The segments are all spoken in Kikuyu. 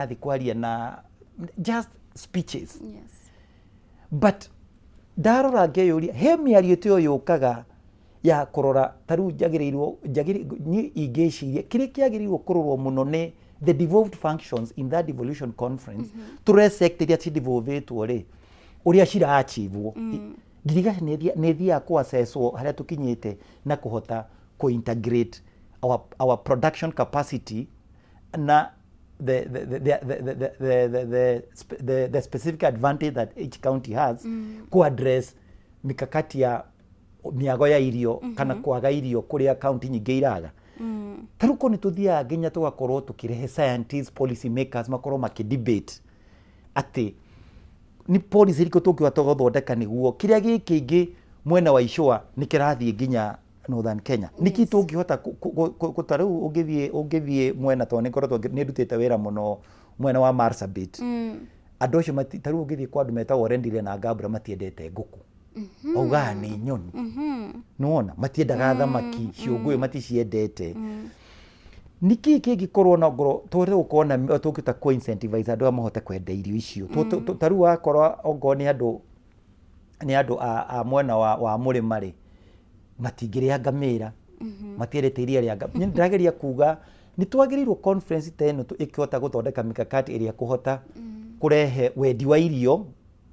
Arathiĩ kwaria na just speeches. But ndarora ngeyũria, he mĩario ta ĩyo yũkaga ya kũrora ta rĩu njagĩrĩirwo niĩ ingĩciria kĩrĩa kĩagĩrĩirwo kũrorwo mũno nĩ the devolved functions in that devolution conference. Tũrore sector iria cidevolvĩtwo rĩ, ũrĩa ciraachivwo. Ngirigaca nĩ ĩthiaga kũ-assesswo harĩa tũkinyĩte na kũhota kũ-integrate our production capacity na the specific advantage that each county has ku address mikakati ya mĩago ya irio kana kwaga irio kũrĩa county nyingĩ iraga. Ta rĩu korwo nĩ tũthiaga nginya tũgakorwo tũkĩrehe scientists, policy makers, makorwo makĩ-debate atĩ nĩ policy irĩkũ tũngĩhota gũthondeka nĩguo kĩrĩa gĩ kĩingĩ mwena wa icũa nĩ kĩrathiĩ nginya Northern Kenya. Nĩkĩ tũngĩhota ta rĩu ũngĩthiĩ mwena, tondũ nĩ ngoretwo nĩ ndutĩte wĩra mũno mwena wa Marsabit, andũ acio ta rĩu ũngĩthiĩ kwa andũ metagwo Rendille na Gabra, matiendete ngũkũ, maugaga nĩ nyoni. Nĩwona matiendaga thamaki, ciũngũyũ maticiendete. Nĩkĩ kĩngĩkorwo na ngoro tũhote gũkorwo na tũngĩhota kũ incentivize andũ aya mahote kwenda irio icio? Ta rĩu wakora ongorwo nĩ andũ a mwena wa mũrĩma rĩ, matingĩrĩa ngamĩra, matiendete iria rĩa ngamĩra. Niĩ ndĩrageria kuga nĩ twagĩrĩirwo conference ta ĩno ĩkĩhota gũthondeka mikakati ĩrĩa kũhota kũrehe wendi wa irio,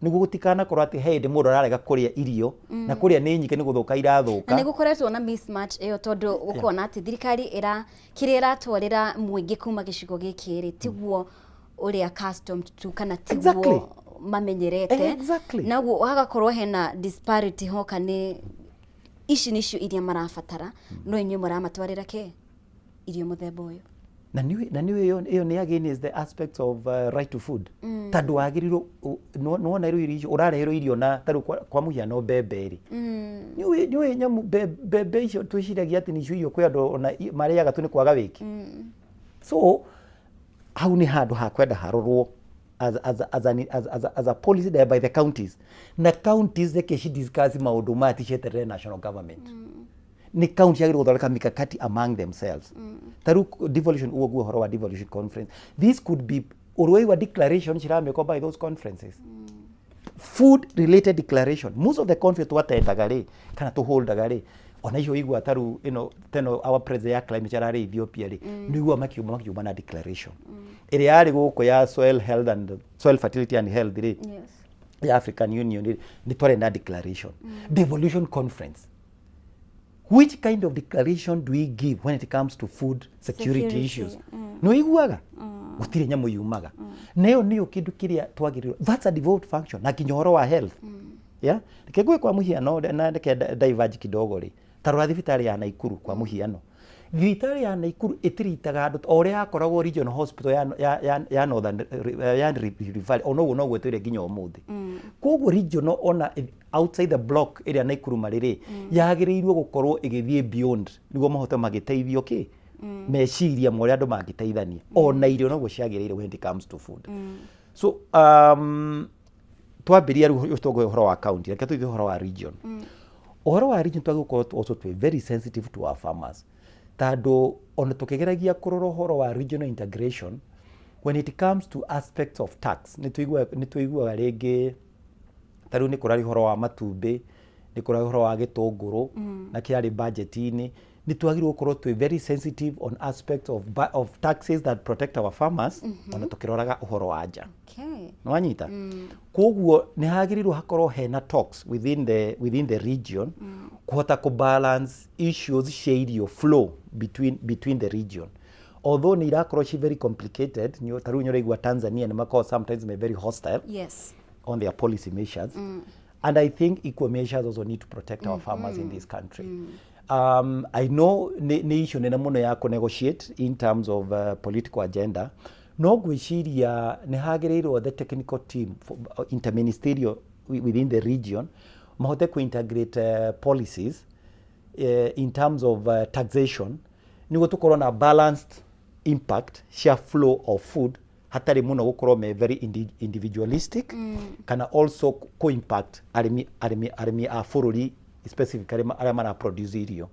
nĩguo gũtikanakorwo atĩ he hĩndĩ mũndũ ararega kũrĩa irio na kũrĩa nĩ nyingĩ nĩ gũthũka irathũka. Na nĩ gũkoretwo na mismatch ĩyo, tondũ ũkona atĩ thirikari ĩra kĩrĩa ĩratwarĩra mũingĩ kuma gĩcigo gĩkĩ rĩ, tiguo ũrĩa custom to kana tiguo mamenyerete. Naguo hagakorwo hena disparity hoka nĩ ici nĩcio iria marabatara, no inyuĩ mũramatwarĩra kĩ irio mũthemba ũyũ. Na nĩ ĩyo nĩ against the aspects of right to food, tondũ wagĩrĩirwo nĩwona rĩu irio icio ũrareherwo irio na ta rĩu kwa mũhiano mbembe rĩ, nĩũĩ nyamũ mbembe icio twĩciragia atĩ nĩcio irio, kwĩ andũ ona marĩaga tu nĩ kwaga wĩki. So hau nĩ handũ ha kwenda harorwo as a policy there by the counties, na counties reke ci discuss maũndũ maya, ti cieterere national government. Nĩ county ciagĩrĩirwo gũthondeka mikakati among themselves. Ta rĩu devolution, ũguo guo ũhoro wa devolution conference, this could be ũrũi wa declaration ciramĩkwo by those conferences, food related declaration. Most of the conference twatendaga rĩ kana tũholdaga rĩ, ona icio igua ta rĩu ĩno teno our president ya climate ararĩ Ethiopia rĩ, nĩ igua makiuma na declaration ĩrĩa yarĩ gũkũ ya soil health and soil fertility and health rĩ, ya African Union rĩ, nĩ twarĩ na declaration. Devolution conference, which kind of declaration do we give when it comes to food security, Security, issues? Nĩ ũiguaga gũtirĩ nyamũ yumaga na ĩyo nĩyo kĩndũ kĩrĩa twagĩrĩirwo. That's a devolved function. Na nginya ũhoro wa health, yeah, reke ngwĩ kwa mũhiano na reke diverge kidogo rĩ, ta rora thibitarĩ ya Naikuru kwa mũhiano. Thibitarĩ ya Naikuru ĩtiritaga andũ o ũrĩa yakoragwo regional hospital ya Northern ya Rift Valley, ona ũguo noguo ĩtũire nginya ũmũthĩ. Koguo regional ona outside the block ĩrĩa Naikuru marĩ rĩ, yagĩrĩirwo gũkorwo ĩgĩthiĩ beyond nĩguo mahote magĩteithio kĩ meciria ma ũrĩa andũ mangĩteithania. Ona irio noguo ciagĩrĩire when it comes to food. So twambĩria rĩu tũgwe ũhoro wa county, reke tũthiĩ ũhoro wa region. Ũhoro wa region twagĩrĩirwo gũkorwo also twĩ very sensitive to our farmers, tondũ ona tũkĩgeragia kũrora ũhoro wa regional integration when it comes to aspects of tax, nĩ tũiguaga rĩngĩ ta rĩu nĩ kũrari ũhoro wa matumbĩ, nĩ kũrari ũhoro wa gĩtũngũrũ na kĩarĩ budget-inĩ. Nĩ twagĩrĩirwo gũkorwo twĩ very sensitive on aspects of taxes that protect our farmers, ona tũkĩroraga ũhoro wa nja. Nĩwanyita? Koguo nĩ hagĩrĩirwo hakorwo hena talks within the region kũhota kũ balance issues cia irio flow between the region, although nĩ irakorwo ci very complicated. Ta rĩu nĩ ũraigua Tanzania nĩ makoragwo sometimes me very hostile on their policy measures, and I think equal measures also need to protect our farmers in this country. I know nĩ issue nene mũno ya kũ-negotiate in terms of political agenda, no ngwĩciria nĩ hagĩrĩirwo the technical team for, interministerial within the region mahote kũ-integrate policies in terms of taxation nĩguo tũkorwo na balanced impact cia flow of food, hatarĩ mũno gũkorwo me very individualistic kana also kũ impact arĩmi a bũrũri, specifically arĩa mara produce irio.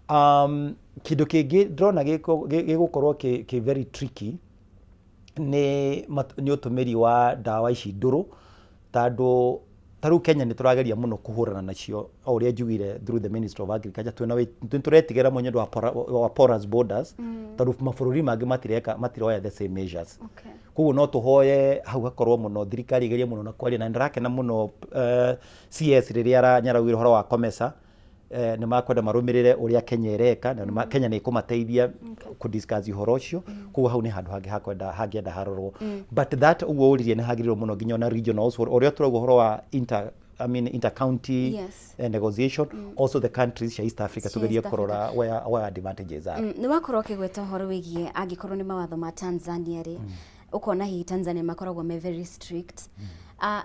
Kĩndũ kĩngĩ ndĩrona gĩgũkorwo kĩ very tricky Nĩ ũtũmĩri wa ndawa ici ndũrũ, tondũ ta rĩu Kenya nĩ tũrageria mũno kũhũrana nacio, o ũrĩa njugire, through the Ministry of Agriculture. Twĩna nĩ tũretigĩra mũno nĩ ũndũ wa porous borders, tondũ mabũrũri mangĩ matireka, matiroya the same measures. Koguo no tũhoye hau hakorwo mũno thirikari ĩgerie mũno na kwaria, na nĩndĩrakena mũno CS rĩrĩa nyaraugire ũhoro wa COMESA, nĩ makwenda marũmĩrĩre ũrĩa Kenya ĩreka, na Kenya nĩ ĩkũmateithia kũ-discuss ũhoro ũcio. Koguo hau nĩ handũ hangĩ hakwenda hangĩenda harorwo. But that ũguo ũririe, nĩ hagĩrĩirwo mũno nginya ona regional also, ũrĩa tũrauga ũhoro wa inter I mean inter county negotiation, also the countries cia East Africa, cia tugerie East Africa. Kũrora where advantages are. Nĩ wakorwo ũkĩgweta ũhoro wĩgiĩ angĩkorwo nĩ mawatho ma Tanzania rĩ, ũkona hihi Tanzania makoragwo me very strict.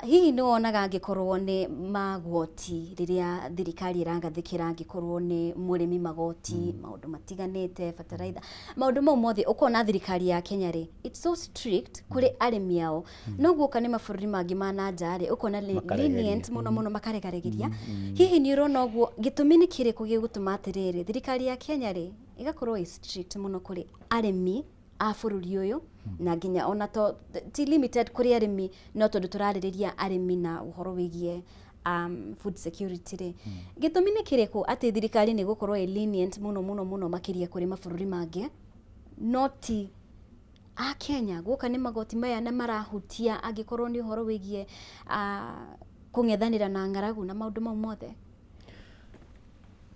Hihi nĩ wonaga angĩkorwo nĩ magoti, rĩrĩa thirikari ĩragathĩkĩra, angĩkorwo nĩ mũrĩmi magoti, maũndũ matiganĩte, bataraitha, maũndũ mau mothe, ũkona thirikari ya Kenya rĩ, it's so strict kũrĩ arĩmi ao, no guoka nĩ mabũrũri mangĩ ma na nja rĩ, ũkona Makaregeria. Lenient mũno mũno, makaregaregeria. Hihi nĩ ũrona ũguo? Gĩtũmi nĩ kĩrĩkũ gĩgũtũma atĩrĩrĩ, thirikari ya Kenya rĩ, ĩgakorwo ĩ strict mũno kũrĩ arĩmi a bũrũri ũyũ, na nginya ona to ti limited kũrĩ arĩmi, no tondũ tũrarĩrĩria arĩmi na ũhoro wĩgiĩ food security rĩ, gĩtũmi nĩ kĩrĩkũ atĩ thirikari nĩ gũkorwo ĩ lenient mũno mũno mũno makĩria kũrĩ mabũrũri mangĩ, no ti a Kenya, guoka nĩ magoti maya na marahutia angĩkorwo nĩ ũhoro wĩgiĩ kũng'ethanĩra na ng'aragu na maũndũ mau mothe?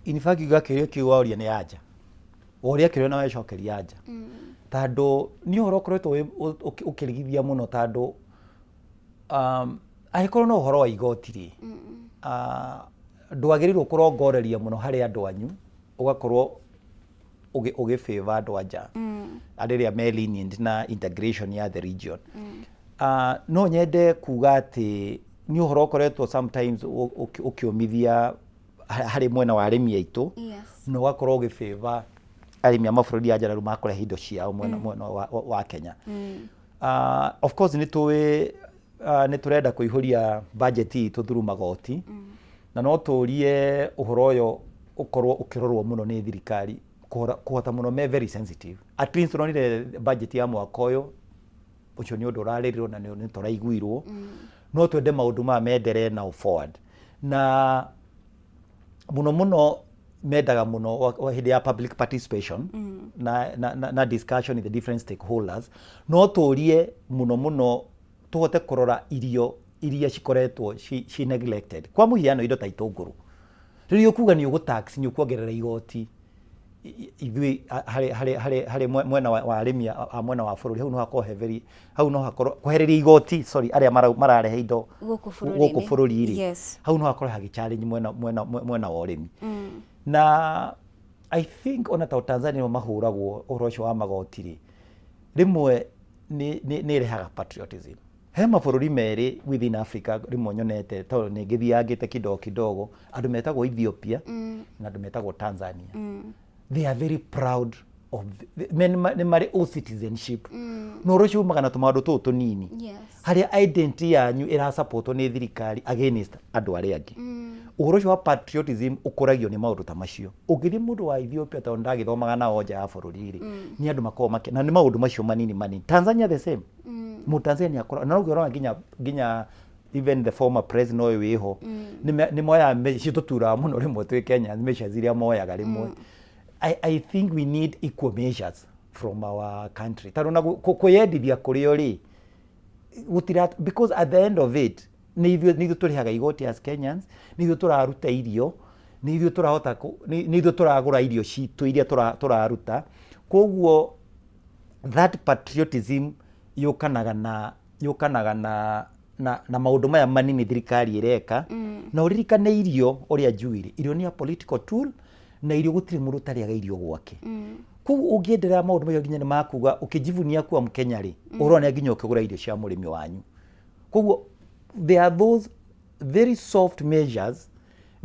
In fact, uga kĩũria kĩu waũria nĩ anja, woria kĩũria na wecokeria anja, tondũ nĩ ũhoro ũkoretwo ũkĩrigithia mũno, tondũ angĩkorwo no ũhoro wa igoti rĩ, ndwagĩrĩirwo kũrongoreria mũno harĩ andũ anyu, ũgakorwo ũgĩ favor andũ a nja arĩa me lenient na integration ya the region. No nyende kuga atĩ nĩ ũhoro ũkoretwo sometimes ũkĩũmithia harĩ mwena wa arĩmi aitũ, na ũgakorwo ũgĩ favor arĩmi a mabũrũri ya nja rĩu makũrehe indo ciao mwena wa Kenya. Of course nĩ tũĩ nĩ tũrenda kũihũria budget itũ through magoti, na no tũrie ũhoro ũyũ ũkorwo ũkĩrorwo mũno nĩ thirikari kũhota mũno me very sensitive. At least tũronire budget ya mwaka ũyũ, ũcio nĩ ũndũ ũrarĩrĩrwo na nĩ tũraiguirwo. No twende maũndũ maya menderee now forward, na mũno mũno mendaga mũno hĩndĩ ya public participation na discussion with the different stakeholders. No tũrie mũno mũno tũhote kũrora irio iria cikoretwo ci neglected, kwa mũhiano indo ta itũngũrũ. Rĩrĩa ũkuga nĩ ũgũ-tax, nĩ ũkuongerera igoti ithuĩ harĩ mwena wa arĩmi a mwena wa bũrũri, hau no hakorwo he very, hau no hakorwo kwehereria igoti, sorry, arĩa mararehe indo gũkũ bũrũri-inĩ. Gũkũ bũrũri rĩ, hau no hakorwo hagĩ challenge mwena wa ũrĩmi. Na I think ona ta Tanzania nĩo mahũragwo ũhoro ũcio wa magoti rĩ, rĩmwe nĩ ĩrehaga patriotism. He mabũrũri merĩ within Africa rĩmwe nyonete, tondũ nĩ ngĩthiangĩte kidogo kidogo, andũ metagwo Ethiopia na andũ metagwo Tanzania. They are very proud of nĩ marĩ o citizenship, na ũhoro ũcio umaga na tũmaũndũ tũtũ tũnini, harĩa identity yanyu ĩrasupportwo nĩ thirikari against andũ arĩa angĩ. Ũhoro ũcio wa patriotism ũkũragio nĩ maũndũ ta macio. Ũngĩthiĩ mũndũ wa Ethiopia, tondũ ndagĩthomaga nao nja ya bũrũri rĩ, nĩ andũ makoragwo na nĩ maũndũ macio manini manini. Tanzania the same, mũndũ Tanzania akora na noguo ũrona nginya even the former president ũyũ wĩho nĩ moyaga citũturaga mũno rĩmwe twĩ Kenya, measures iria moyaga rĩmwe. I think we need equal measures from our country, tondũ na kwĩyendithia kũrĩ o rĩ gũtira, because at the end of it nĩ ithuĩ tũrĩhaga igoti as Kenyans, nĩ ithuĩ tũraruta irio, nĩ ithuĩ tũrahota nĩ ithuĩ tũragũra irio citũ iria tũraruta. Koguo that patriotism yũkanaga na maũndũ maya manini thirikari ĩreka. Na ũririkane irio, ũrĩa njugire, irio nĩ a political tool, na irio gũtirĩ mũndũ ũtarĩaga irio gwake. Koguo ũngĩenderera maũndũ macio nginya nĩ makuga ũkĩjivunia kuwa Mkenya rĩ, ũrona nginya ũkĩgũra irio cia mũrĩmi wanyu. Koguo there are those very soft measures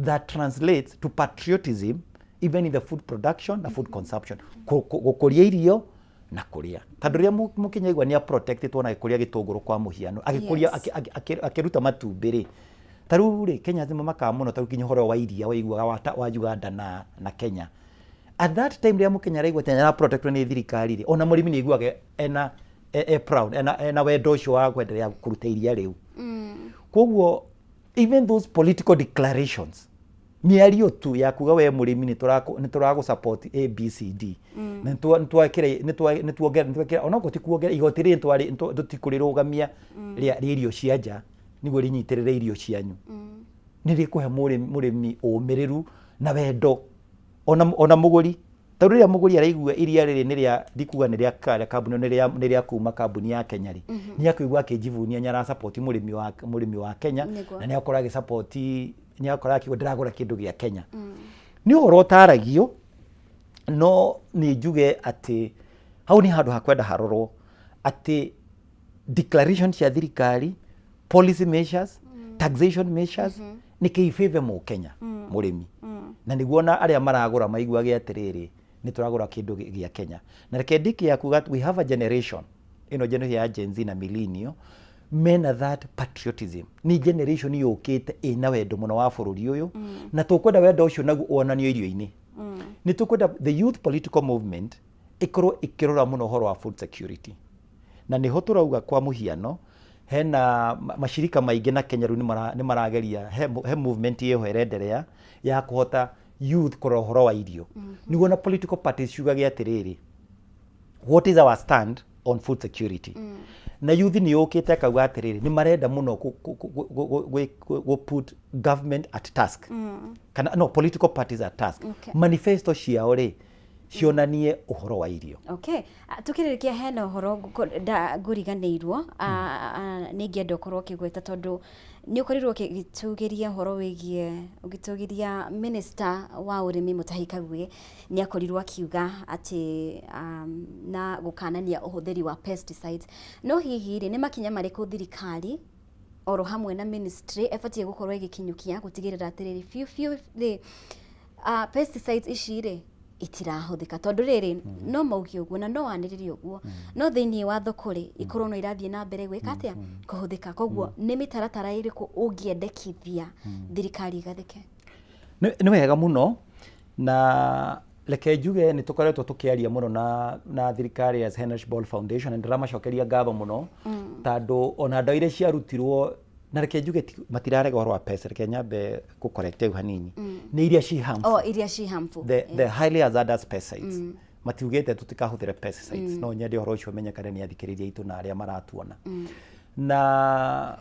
that translate to patriotism even in the food production na food consumption. Gũkũria irio na kũrĩa, tondũ rĩrĩa mũkenya aigua nĩ protected ona agĩkũria gĩtũngũrũ, kwa mũhiano, agĩkũria akĩruta matumbĩ rĩ, ta rĩu rĩ, Kenya nĩ makaga mũno, ta rĩu nginya ũhoro wa iria waiguaga wa Uganda na Kenya at that time, rĩrĩa mũkenya araigua atĩ nĩ protected nĩ thirikari rĩ, ona mũrĩmi nĩ aiguaga ena e proud, ena wendo ũcio wa kwenderea kũruta iria rĩu. Koguo even those political declarations, mĩario tu ya kuga we mũrĩmi nĩ tũragũ support A B C D, na nĩ twekĩra nĩ twekĩra onokorwo ti kuongerera igoti rĩrĩ tũtikũrĩrũgamia rĩa irio cia nja nĩguo rĩnyitĩrĩre irio cianyu, nĩ rĩkũhe mũrĩmi ũmĩrĩru na wendo ona mũgũri, tondũ rĩrĩa mũgũri araigua iria rĩrĩ nĩ rĩa, ndikuga nĩ rĩa kambuni, nĩ rĩa kuma kambuni ya Kenya rĩ, nĩ akũigua akĩnjivunia nĩ arasupport mũrĩmi wa Kenya. Na nĩ akorwo agĩsupport, nĩ akorwo akiuga ndĩragũra kĩndũ gĩa Kenya. Nĩ ũhoro ũtaragio, no nĩ njuge atĩ hau nĩ handũ ha kwenda harorwo atĩ declaration cia thirikari, policy measures, taxation measures, nĩ kĩibĩbe mũkenya mũrĩmi, na nĩguo ona arĩa maragũra maiguage atĩrĩrĩ, nĩ tũragũra kĩndũ gĩa Kenya. Na reke ndĩkie ya kuga we have a generation ĩno, generation ya Gen Z na millennial, mena that patriotism. Nĩ generation yũkĩte ĩna wendo mũno wa bũrũri ũyũ, na tũkwenda wendo ũcio naguo wonanio irio-inĩ. Nĩ tũkwenda the youth political movement ĩkorwo ĩkĩrora mũno ũhoro wa food security, na nĩho tũrauga kwa mũhiano hena macirika maingĩ na Kenya rĩu nĩ marageria he movement ĩho ĩrenderea ya kũhota youth kũrora ũhoro wa irio, nĩguo na political parties ciugage atĩrĩrĩ, "What is our stand on food security?" Na youth nĩ yũkĩte akauga atĩrĩrĩ, nĩ marenda mũno kũ put government at task, kana no political parties at task, manifesto ciao rĩ cionanie ũhoro wa irio. Okay. Tukĩrĩkia, hena ũhoro ngũriganĩirwo, nĩ ingĩenda ũkorwo ũkĩgweta, tondũ nĩ ũkorirwo ũgĩtũgĩria ũhoro wĩgiĩ ũgĩtũgĩria minister wa ũrĩmi Mutahi Kagwe nĩ akorirwo akiuga atĩ na gũkanania ũhũthĩri wa pesticides. No hihi rĩ, nĩ makinya marĩkũ thirikari oro hamwe na ministry ĩbatiĩ gũkorwo ĩgĩkinyũkia gũtigĩrĩra atĩrĩrĩ, biũ biũ rĩ, pesticides ici rĩ itirahũthĩka? Tondũ rĩrĩ, no mauge ũguo na no anĩrĩre ũguo, no thĩinĩ wa thoko rĩ, ikorwo no irathiĩ na mbere gwĩka atĩa? Kũhũthĩka. Koguo nĩ mĩtaratara ĩrĩkũ ũngĩendekithia thirikari ĩgathĩke? Nĩ wega mũno, na reke njuge nĩ tũkoretwo tũkĩaria mũno na thirikari ya Heinrich Böll Foundation, na ndĩramacokeria ngatho mũno, tondũ ona ndawa iria ciarutirwo, na reke njuge matirarega ũhoro wa pest, reke nyambe gũ correct hau hanini, nĩ iria ci harmful. Oh, iria ci harmful. The highly hazardous pesticides. Matiugĩte tũtikahũthĩre pesticides. No nyende ũhoro ũcio ũmenyekane nĩ athikĩrĩria aitũ na arĩa maratuona. Na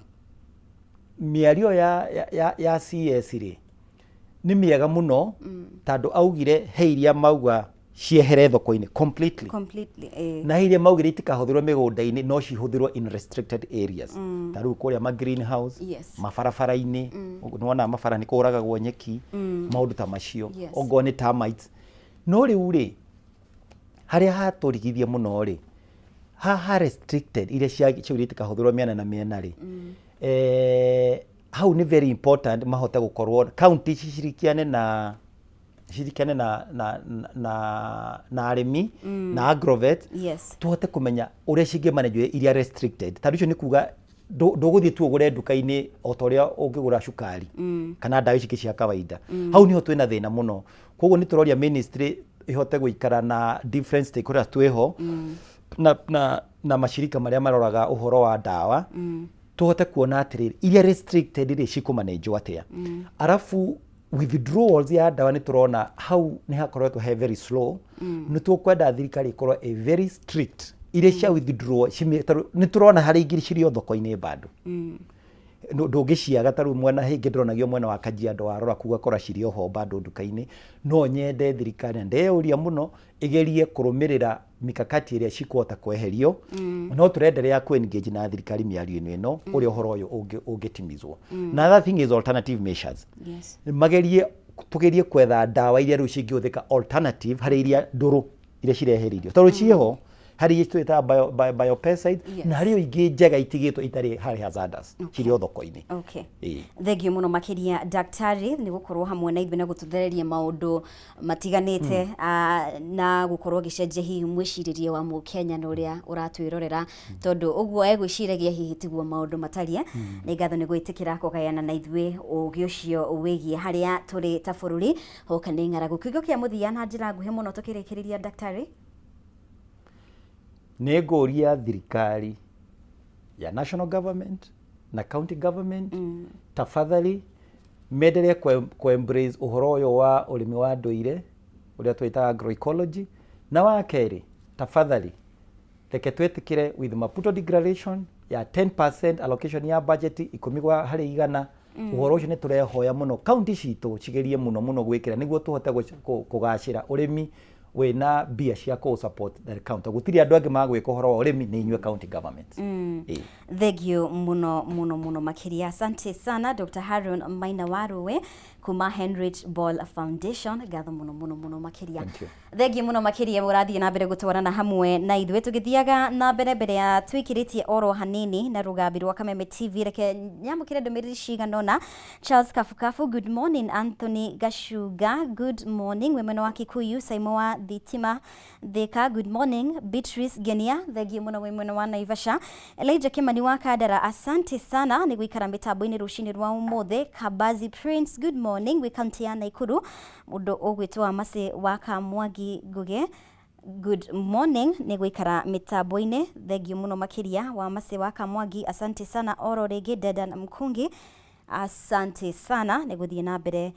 mĩario ya CS rĩ, nĩ mĩega mũno, tondũ augire he iria mauga ciehere thoko-inĩ completely. Completely. Na he iria maugire itikahũthĩrwo mĩgũnda-inĩ, no cihũthĩrwo in restricted areas, ta rĩu kũrĩa ma greenhouse, mabarabara-inĩ, nĩwona mabara nĩ kũragagwo nyeki, maũndũ ta macio, ongorwo nĩ termites. No rĩu rĩ, harĩa hatũrigithia mũno rĩ, haha restricted iria ciaugire itikahũthĩrwo mĩena na mĩena rĩ, hau nĩ very important mahote gũkorwo county cicirikiane na arĩmi na agrovet, tũhote kũmenya ũrĩa cingĩmanagio iria restricted, tondũ icio nĩ kuga ndũgũthiĩ tu ũgũre nduka-inĩ o ta ũrĩa ũngĩgũra cukari kana ndawa ici ingĩ cia kawaida. Hau niho twĩna thĩna mũno. Koguo nĩ tũroria ministry ihote gũikara na different stakeholders twĩho na macirika marĩa maroraga ũhoro wa ndawa, tũhote kuona atĩrĩrĩ, iria restricted rĩ, cikũmanenjwo atĩa. Arabu withdrawals ya ndawa, nĩ tũrona hau nĩ hakoretwo he very slow. Nĩ tũkwenda thirikari ĩkorwo ĩ very strict iria cia withdraw tondũ nĩ tũrona harĩ ingĩ cirĩ o thoko-inĩ bado ndũngĩciaga. Ta rĩu mwena hĩngĩ ndĩronagio mwena wa Kajiado, warora kuu ũgakora cirĩ oho bado nduka-inĩ. No nyende thirikari, na ndeyũria mũno, ĩgerie kũrũmĩrĩra mikakati ĩrĩa cikũhota kweherio. No tũrenderea kũ engage na thirikari mĩario-inĩ ĩno ũrĩa ũhoro ũyũ ũngĩtimizwo. Na other thing is alternative measures. Magerie, tugerie kwetha ndawa iria rĩu cingĩhũthĩka alternative harĩ iria ndũrũ iria cireheririo, tondũ ciĩho harĩ iria twĩtaga biopesticides, na harĩ o ingĩ njega itigĩtwo itarĩ harĩ hazardous cirĩ o thoko-inĩ. Ĩĩ. Thengiũ mũno makĩria, daktari, nĩ gũkorwo hamwe na ithuĩ na gũtũthereria maũndũ matiganĩte, na gũkorwo ũgĩcenjia hihi mwĩcirĩrie wa mũkenya na ũrĩa ũratwĩrorera, tondũ ũguo egwĩciragia hihi tiguo maũndũ matariĩ. Nĩ ngatho nĩ gwĩtĩkĩra kũgayana na ithuĩ ũgĩ ũcio wĩgiĩ harĩa tũrĩ ta bũrũri hoka nĩ ng'aragu. Kiugo kĩa mũthia na njĩra nguhĩ mũno tũkĩrĩkĩrĩria, daktari? Nĩ ngũria thirikari ya national government na county government, tafadhali mendelee kũ embrace ũhoro ũyũ wa ũrĩmi wa ndũire ũrĩa twĩtaga agroecology. Na wa kerĩ, tafadhali reke twĩtĩkĩre with Maputo Declaration ya 10% allocation ya budget, 10%. Ũhoro ũcio nĩ tũrehoya mũno kaunti citũ cigerie mũno mũno gwĩkĩra nĩguo tũhote kũgacĩra. Ũrĩmi wĩna mbia cia kũ support the county, gũtirĩ andũ angĩ magwĩka ũhoro wa ũrĩmi, nĩ inyuĩ county government. Ĩĩ. Thengio muno muno muno makiria. Asante sana, Dr. Haron Maina Waruwe kuma Heinrich Ball Foundation. Ngatho muno muno muno makiria. Thank you. Thengiũ mũno makĩria mũrathiĩ na mbere gũtwarana hamwe na ithuĩ tũgĩthiaga na mbere. Mbere ya twĩkĩrĩtie oro hanini na rũgambi rwa Kameme TV, reke nyamũkĩre ndũmĩrĩri cigana ũna. Charles Kafukafu, good morning. Anthony Gashunga, good morning. Wĩ mwena wa Kikuyu. Saimo wa Thitima Thika, good morning. Beatrice Genia, thengiũ mũno, wĩ mwena wa Naivasha. Elijah Kimani wa Kandara, asante sana nĩ gũikara mĩtambo-inĩ rũcinĩ rwa ũmũthĩ. Kabazi Prince, good morning, wĩ kaunti ya Naikuru. Mũndũ ũgwĩtwo wa Macĩ wa Kamwangi Ngugi, good morning, nĩ gũikara mĩtambo-inĩ, thengiũ mũno makĩria wa Macĩ wa Kamwangi, asante sana. Oro rĩngĩ Dedan Mkungi, asante sana nĩ gũthiĩ na mbere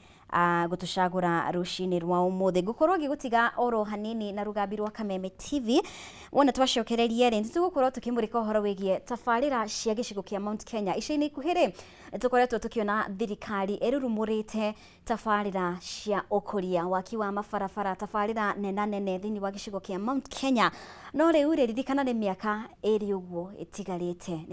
gũtũcagũra rũcinĩ rwa ũmũthĩ. Ngũkorwo ngĩgũtiga oro hanini na rũgambi rwa Kameme TV. Wona twacokererie rĩ, nĩtũgũkorwo tũkĩmũrĩka ũhoro wĩgiĩ tabarĩra cia gĩcigo kĩa Mount Kenya. Ica-inĩ ikuhĩ rĩ, nĩtũkoretwo tũkĩona thirikari ĩrurumũrĩte tabarĩra cia ũkũria, waki wa mabarabara, tabarĩra nena nene thĩinĩ wa gĩcigo kĩa Mount Kenya. No rĩu rĩ, ririkana nĩ mĩaka 2 ũguo ĩtigarĩte.